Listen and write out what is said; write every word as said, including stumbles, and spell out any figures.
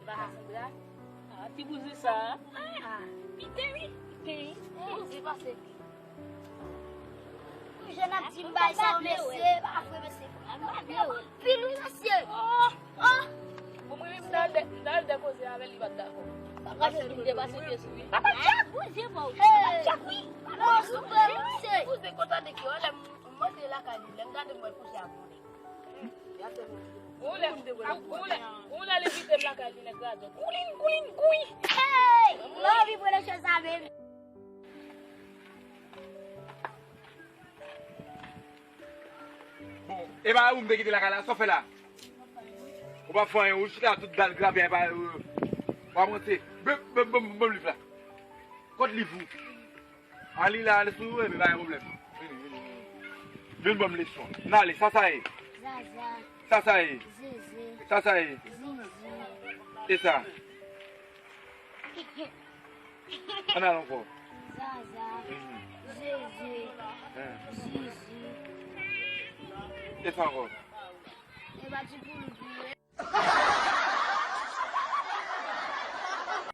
Kasandra. Ah, ti bouzen sa. Ah, piten wi. Piten wi. Bouzen pase. Jèn ap di m bay sa yo, mesye, pa vre, mesye. Anpil wi, mesye. Oh, oh. Bon, mwen menm, m t al de, m t al depoze avè l, li pa t dakò. Papa Jack vin depase pye sou li. Papa Jack, bouzen pa w. Papa Jack, wi. Oh, souple, mesye. Bouzen kontan de ki, oh, lè m, m monte lakay li, lè m gade m wè l kouche ak yon nèg. Ou lè, ou lè, ou lè li kite m lakay li, nèg radòt. Koulin, koulin, koulin. Hey! Mwen anvi pran lè chèz sa, baby. Bon, e pa ou m te kite lakay la, sa w fè la? Ou pa fè anyen, ou chita tout dal grape a, e pa, euh, w ap ranse. Bon, bon, bon, bon, liv la. Kot liv ou? An li la, ale sou ou, epi pa gen pwoblèm. Vini, vini, vini. Vin ban m leson. N ale, sa sa ye? Zaza. Sa sa ye? Zeze. Sa sa ye? Zizi. E sa? Ann al ankò. Zaza. Mhm. Zeze. Hein. Zizi. E sa ankò? E pa ti poul.